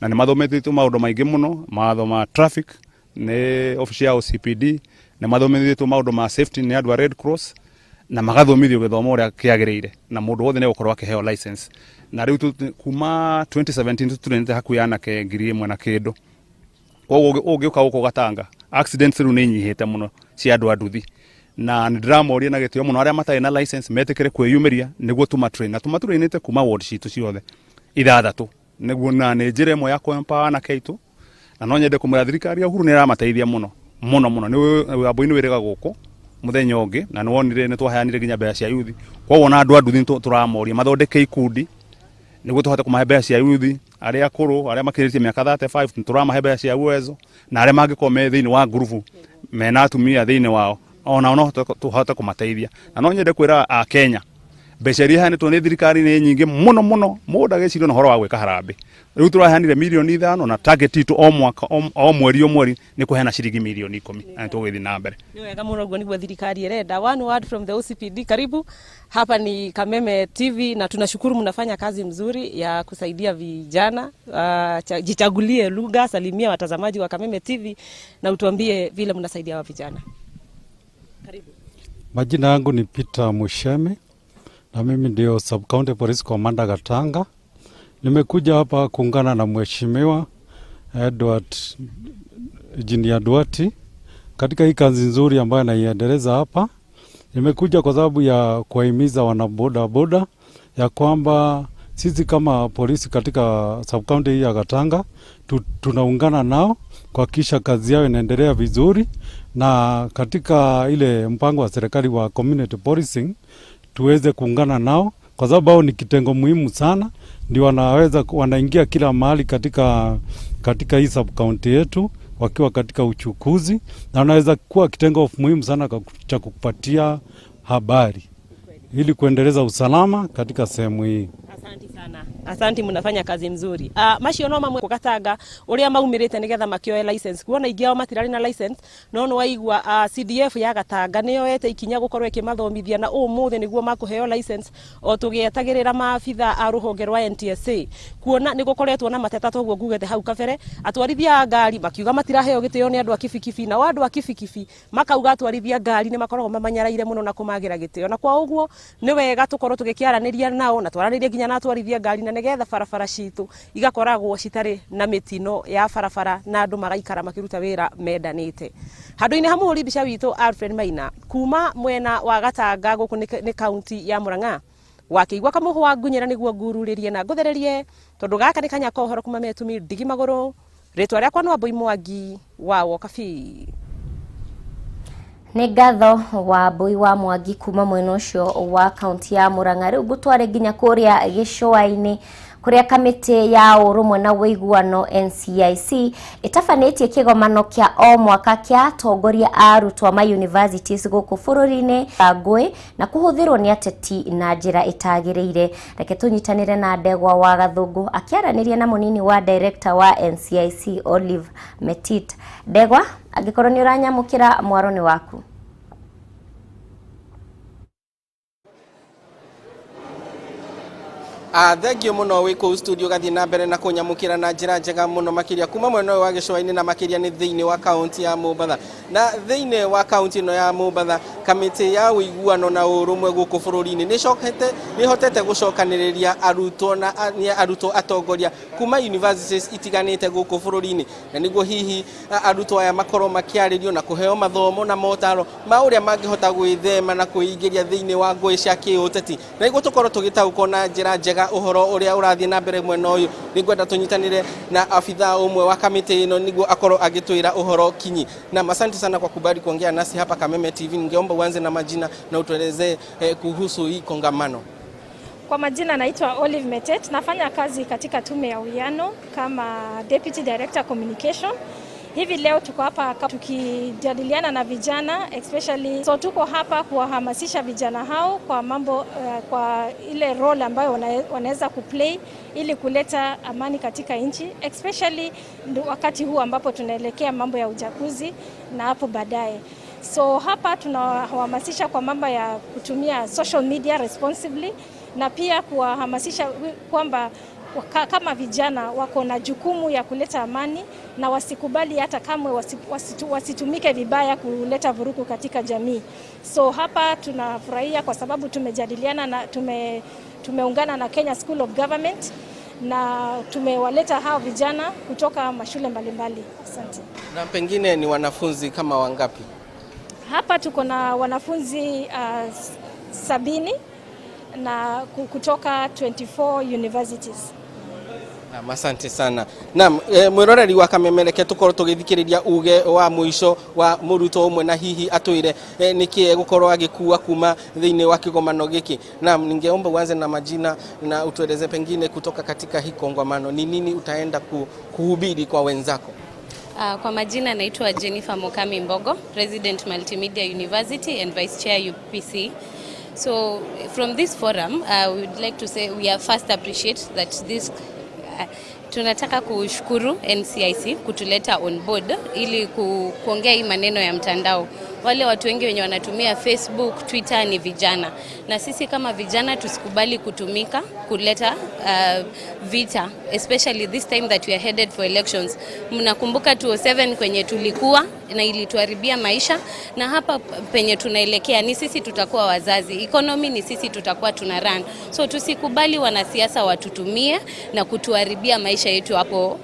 Na nĩ mathomithĩtio maũndũ maingĩ mũno, mawatho ma traffic nĩ obici ya OCPD, nĩ mathomithĩtio maũndũ ma safety nĩ andũ a Red Cross, na magathomithio gĩthomo ũrĩa kĩagĩrĩire, na mũndũ wothe nĩ egũkorwo akĩheo license. Na rĩu kuma 2017 tũtũrĩnĩte hakuhĩ anake 1000 na kĩndũ. Koguo ũngĩũka gũkũ Gatanga, accidents rĩu nĩ inyihĩte mũno cia andũ a nduthi. Na nĩ ndĩramoria na gĩtĩo mũno arĩa matarĩ na license metĩkĩre kwĩyumĩria nĩguo tũmatrain, na tũmatrainĩte kuma ward citũ ciothe 6 nĩguo, na nĩ njĩra ĩmwe ya kũ-empower anake aitũ. Na no nyende kũmwĩra thirikari ya Uhuru nĩ ĩramateithia mũno mũno mũno. Nĩ Wambui nĩ wĩrĩga gũkũ mũthenya ũngĩ, na nĩ wonire nĩ twaheanire nginya mbeca cia yuthi. Koguo na andũ a nduthi tũramoria mathondeke ikundi nĩguo tũhote kũmahe mbeca cia yuthi. Arĩa akũrũ, arĩa makĩrĩtie mĩaka 35, tũramahe mbeca cia Uwezo, na arĩa mangĩkorwo me thĩinĩ wa ngurubu mena atumia thĩinĩ wao, onao no tũhote kũmateithia. Na no nyende kwĩra a Kenya mbeca iria iheanĩtwo nĩ thirikari nĩ nyingĩ mũno mũno, mũndũ agĩciria na ũhoro wa gwĩka harambĩ. Rĩu tũraheanire mirioni 5, na target itũ o mwaka o mweri o mweri nĩ kũheana ciringi mirioni 10, na nĩ tũgũgĩthiĩ na mbere. Nĩ wega mũno, ũguo nĩguo thirikari ĩrenda. One word from the OCPD. Karibu, hapa ni Kameme TV na tunashukuru mnafanya kazi mzuri ya kusaidia vijana. Jichagulie lugha, salimia watazamaji wa Kameme TV na utuambie vile mnasaidia wa vijana. Karibu. Majina yangu ni Peter Mushemi na mimi ndio Sub County Police Commander Gatanga. Nimekuja hapa kuungana na Mheshimiwa Edward Engineer Duati katika hii kazi nzuri ambayo anaiendeleza hapa. Nimekuja kwa sababu ya kuwahimiza wanaboda boda ya kwamba sisi kama polisi katika sub county hii ya Gatanga tunaungana nao kuhakikisha kazi yao inaendelea vizuri, na katika ile mpango wa serikali wa community policing tuweze kuungana nao kwa sababu hao ni kitengo muhimu sana, ndio wanaweza wanaingia kila mahali katika hii sub county yetu wakiwa katika uchukuzi, na wanaweza kuwa kitengo muhimu sana cha kupatia habari ili kuendeleza usalama katika sehemu hii. Asanti sana. Asanti, mnafanya kazi mzuri. Macio no mamwe Gatanga uria maumirite nigetha makioe license. Kuona ingi ao matirari na license, no no waigua CDF ya Gatanga niyo ete ikinya gukorwo ikimathomithia, na umuthi niguo makuheo license o tugietagirira maabitha a ruhonge rwa NTSA. Kuona ni gukoretwo na mateta toguo ngugete hau kabere, atwarithia a ngari makiuga matiraheo gitio ni andu a kibikibi, na andu a kibikibi makauga atwarithia ngari ni makoragwo mamanyaraire muno na kumagira gitio, na kwa uguo ni wega tukorwo tugikiaraniria nao na twaranirie nginya na atwarithia ngari, na nigetha barabara citũ igakoragwo citarĩ na mĩtino ya barabara na andũ magaikara makĩruta wĩra mendanĩte. Handũ-inĩ ha mũhũri mbica witũ Alfred Maina kuma mwena wa Gatanga gũkũ nĩ kaunti ya Murang'a, wakĩigua kamũhũ wa ngunyĩra nĩguo ngururĩrie na ngũthererie, tondũ gaka nĩ kanya ka ũhoro kuma metumi ndigi magũrũ. Rĩtwa rĩakwa nĩ Wambui Mwangi wa Wokabi. Nĩ ngatho Wambui wa Mwangi kuma mwena ũcio wa kaunti ya Murang'a. Rĩu ngũtware nginya kũrĩa gĩcũa-inĩ kũrĩa kamĩtĩ ya ũrũmwe na ũiguano NCIC ĩtabanĩtie kĩgomano kĩa o mwaka kĩa atongoria a arutwo ma universities gũkũ bũrũri-inĩ ngũĩ na kũhũthĩrwo nĩ ateti na njĩra ĩtagĩrĩire. Reke tũnyitanĩre na Ndegwa wa Gathũngũ akĩaranĩria na mũnini wa director wa NCIC Olive Metit. Ndegwa, angĩkorwo nĩ ũranyamũkĩra, mwaro nĩ waku. Thengio muno wĩ kũu studio, gathiĩ na mbere na kũnyamũkĩra na njĩra njega mũno makĩria kuma mwena ũyũ wa gĩcũa-inĩ na makĩria nĩ thĩinĩ wa kaunti ya Mombatha. Na thĩinĩ wa kaunti ĩno ya Mombatha, kamĩtĩ ya ũiguano na ũrũmwe gũkũ bũrũri-inĩ nĩ ĩhotete gũcokanĩrĩria arutwo na nĩ arutwo atongoria kuma universities itiganĩte gũkũ bũrũri-inĩ, na nĩguo hihi arutwo aya makorwo makĩarĩrio na kũheo mathomo na motaro ma ũrĩa mangĩhota gwĩthema na kwĩingĩria thĩinĩ wa ngũĩ cia kĩũteti, na nĩguo tũkorwo tũgĩtaũkwo na njĩra njega ũhoro ũrĩa ũrathiĩ na mbere mwena ũyũ. Nĩngwenda tũnyitanĩre na afitha ũmwe wa kamĩtĩ ĩno nĩguo akorwo agĩtwĩra ũhoro kinyi. Na asante sana kwa kubali kuongea nasi hapa Kameme TV. Ningeomba uanze na majina na utuelezee kuhusu hii kongamano. Kwa majina naitwa Olive Metet, nafanya kazi katika tume ya uwiano kama Deputy Director Communication. Hivi leo tuko hapa tukijadiliana na vijana especially, so tuko hapa kuwahamasisha vijana hao kwa mambo kwa ile role ambayo wanaweza kuplay ili kuleta amani katika nchi, especially wakati huu ambapo tunaelekea mambo ya uchaguzi na hapo baadaye. So hapa tunawahamasisha kwa mambo ya kutumia social media responsibly, na pia kuwahamasisha kwamba kama vijana wako na jukumu ya kuleta amani na wasikubali hata kamwe wasitumike vibaya kuleta vurugu katika jamii. So hapa tunafurahia kwa sababu tumejadiliana na tumeungana na Kenya School of Government na tumewaleta hao vijana kutoka mashule mbalimbali. Asante. Na pengine ni wanafunzi kama wangapi? Hapa tuko na wanafunzi 70 na kutoka 24 universities. Naam, asante sana. Naam, mwiroreri wa Kameme, reke tukorwo tugithikiriria uge wa muico wa murutwo umwe na hihi atwire niki egukorwo agikua kuma thiini wa kigomano giki. Naam, ningeomba uanze na majina na utueleze pengine kutoka katika hii kongamano ni nini utaenda kuhubiri kwa wenzako. Kwa majina naitwa Jennifer Mokami Mbogo, President Multimedia University and Vice Chair UPC. So from this forum, we would like to say we are first appreciate that this tunataka kushukuru NCIC kutuleta on board ili kuongea hii maneno ya mtandao. Wale watu wengi wenye wanatumia Facebook, Twitter ni vijana. Na sisi kama vijana tusikubali kutumika kuleta vita, especially this time that we are headed for elections. Mnakumbuka 2007 kwenye tulikuwa na ilituharibia maisha, na hapa penye tunaelekea ni sisi tutakuwa wazazi. Economy ni sisi tutakuwa tuna run. So tusikubali wanasiasa watutumie na kutuharibia maisha yetu hapo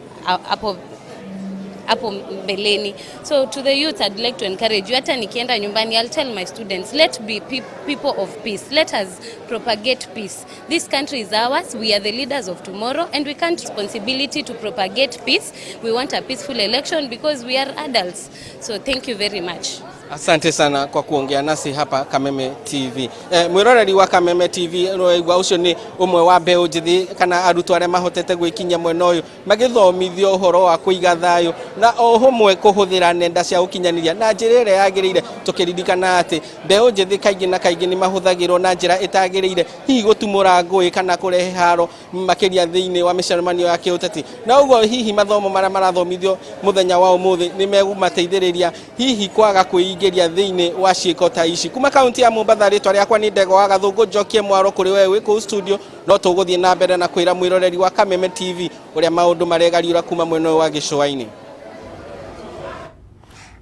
mbeleni. So to the youth, I'd like to encourage you. Hata nikienda nyumbani, I'll tell my students, let's be people of peace. Let us propagate peace. This country is ours. We are the leaders of tomorrow, and we can't responsibility to propagate peace. We want a peaceful election because we are adults. So thank you very much. Asante sana kwa kuongea nasi hapa Kameme TV. Mwiroreri wa Kameme TV, nĩwaigua ũcio nĩ ũmwe wa mbeũ njĩthĩ kana arutwo arĩa mahotete gwĩkinyia mwena ũyũ magĩthomithio ũhoro wa kũiga thayũ na o hamwe kũhũthĩra nenda cia ũkinyanĩria na njĩra ĩrĩa yagĩrĩire, tũkĩririkana atĩ mbeũ njĩthĩ kaingĩ na kaingĩ nĩ mahũthagĩrwo na njĩra ĩtagĩrĩire, hihi gũtumũra ngũĩ kana kũrehe haro makĩria thĩinĩ wa mĩcemanio ya kĩũteti. Na ũguo hihi mathomo marĩa marathomithio mũthenya wa ũmũthĩ nĩ megũmateithĩrĩria hihi kwaga kwĩingĩria thĩinĩ wa ciĩko ta ici. Kuma kaunti ya Mombatha, rĩtwa rĩakwa nĩ Ndego wa Gathũngũ, njokie mwaro kũrĩ we wĩ kũu studio, no tũgũthiĩ na mbere na kwĩra mwĩroreri wa Kameme TV ũrĩa maũndũ maregariũra kuma mwena ũyũ wa gĩcũa-inĩ.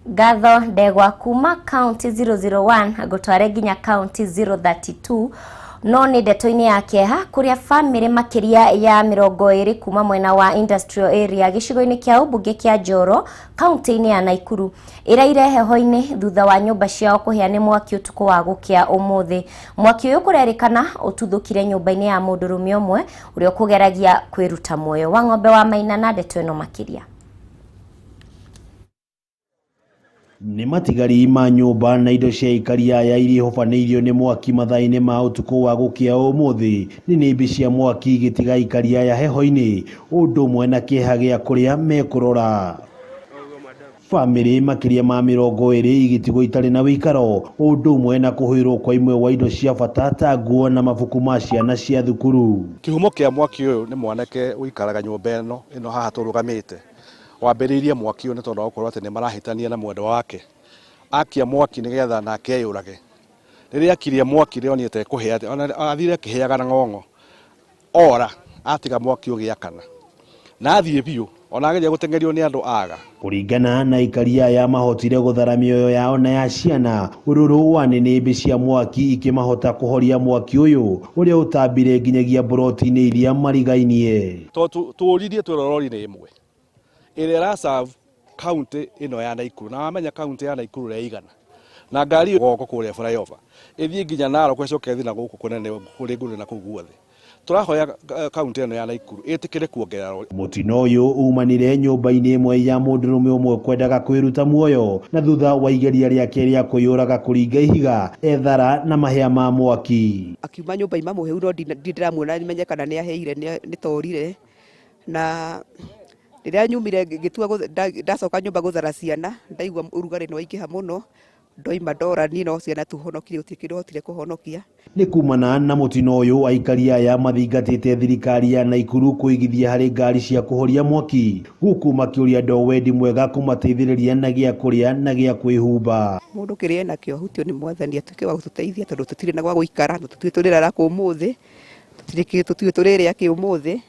Ngatho Ndegwa kuma kaunti 001 gũtware nginya kaunti 032. No nĩ ndeto-inĩ ya kĩeha kũrĩa bamĩrĩ makĩria ya 20 kuma mwena wa industrial area gĩcigo-inĩ kĩa ũmbunge kĩa Njoro kaunti-inĩ ya Naikuru ĩraire heho-inĩ thutha wa nyũmba ciao kũhĩa nĩ mwaki ũtukũ wa gũkĩa ũmũthĩ. Mwaki ũyũ kũrerĩkana ũtuthũkire nyũmba-inĩ ya mũndũrũme ũmwe ũrĩa ũkũgeragia kwĩruta muoyo. Wa Ng'ombe wa Maina na ndeto ĩno makĩria. Nĩ matigari ma nyũmba na indo cia aikari aya iria ihobanĩirio nĩ mwaki mathaa-inĩ ma ũtukũ wa gũkĩa ũmũthĩ. Nĩnĩmbĩ cia mwaki igĩtiga aikari aya heho-inĩ, ũndũ ũmwe na kĩeha gĩa kũrĩa mekũrora. Bamĩrĩ makĩria ma 20 igĩtigwo itarĩ na wĩikaro, ũndũ ũmwe na kũhũirwo kwa imwe wa indo cia bata ta nguo na mabuku ma ciana cia thukuru. Kĩhumo kĩa mwaki ũyũ nĩ mwanake ũikaraga nyũmba ĩno haha tũrũgamĩte. Wambĩrĩirie mwaki ũyũ nĩ tondũ wa gũkorwo atĩ nĩ marahĩtania na mwendwa wake. Akia mwaki nĩgetha nake eyũrage. Rĩrĩa akirie mwaki rĩonire kũhĩa, ona athire akĩhĩaga na ng'ong'o. Ora atiga mwaki ũgĩakana. Na athiĩ biũ, ona ageria gũteng'erio nĩ andũ aga. Kũringana na aikari aya mahotire gũthara mĩoyo yao na ya ciana, ũrũrũ wa nĩnĩmbĩ cia mwaki ikĩmahota kũhoria mwaki ũyũ ũrĩa ũtambire nginyagia mburoti-inĩ iria marigainie. Tondũ tũririe twĩ rori-inĩ ĩmwe ĩrĩa ĩraserve kaunti ĩno ya Naikuru, na wamenya kaunti ya Naikuru ũrĩa ĩigana, na ngari goko kũrĩa flyover ĩthiĩ nginya Narok ĩcoke ĩthiĩ na gũkũ kũnene kũrĩ Ngũrwe na kũu guothe. Tũrahoya kaunti ĩno ya Naikuru ĩtĩkĩre kuongerera rori. Mũtino ũyũ umanire nyũmba-inĩ ĩmwe ya mũndũrũme ũmwe kwendaga kwĩruta muoyo, na thutha wa igeria rĩake rĩa kwĩyũraga kũringa ihiga ethara na mahĩa ma mwaki. Akiuma nyũmba ima mũhĩu, no ndiramuona menye kana nĩ aheire nĩ torire. Na rĩrĩa nyumire ngĩtua ndacoka nyũmba gũthara ciana, ndaigua ũrugarĩ nĩ waingĩha mũno, ndoima ndora niĩ no ciana tu honokirie, gũtirĩ kĩndũ hotire kũhonokia. Nĩ kumana na mũtino ũyũ aikari aya mathingatĩte thirikari ya Naikuru kũigithia harĩ ngari cia kũhoria mwaki, gũkũ makĩũria andũ a wendi mwega kũmateithĩrĩria na gĩa kũrĩa na gĩa kwĩhumba. Mũndũ kĩrĩa enakĩo ahutio nĩ Mwathani atuĩke wa gũtũteithia, tondũ tũtirĩ na gwa gũikara, tũtirĩ tũrĩrara kũ ũmũthĩ, tũtirĩ tũrĩrĩa kĩ ũmũthĩ.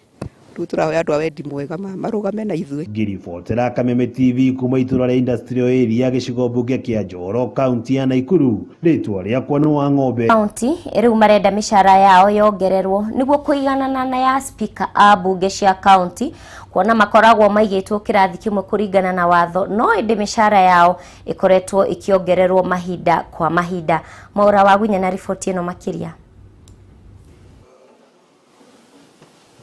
Rĩu tũrahoya andũ a wendi mwega marũgame na ithuĩ. Ngĩribotera Kameme TV kuma itũra rĩa Industrial Area gĩcigo mbunge kĩa Njoro, kaunti ya Naikuru, rĩtwa rĩakwa nĩ wa ng'ombe. Kaunti rĩu marenda mĩcara yao yongererwo nĩguo kũiganana na ya spika a mbunge cia kaunti, kuona makoragwo maigĩtwo kĩrathi kĩmwe kũringana na watho, no ĩndĩ mĩcara yao ĩkoretwo ĩkĩongererwo mahinda kwa mahinda. Mwaura wa Gunya na riboti ĩno makĩria.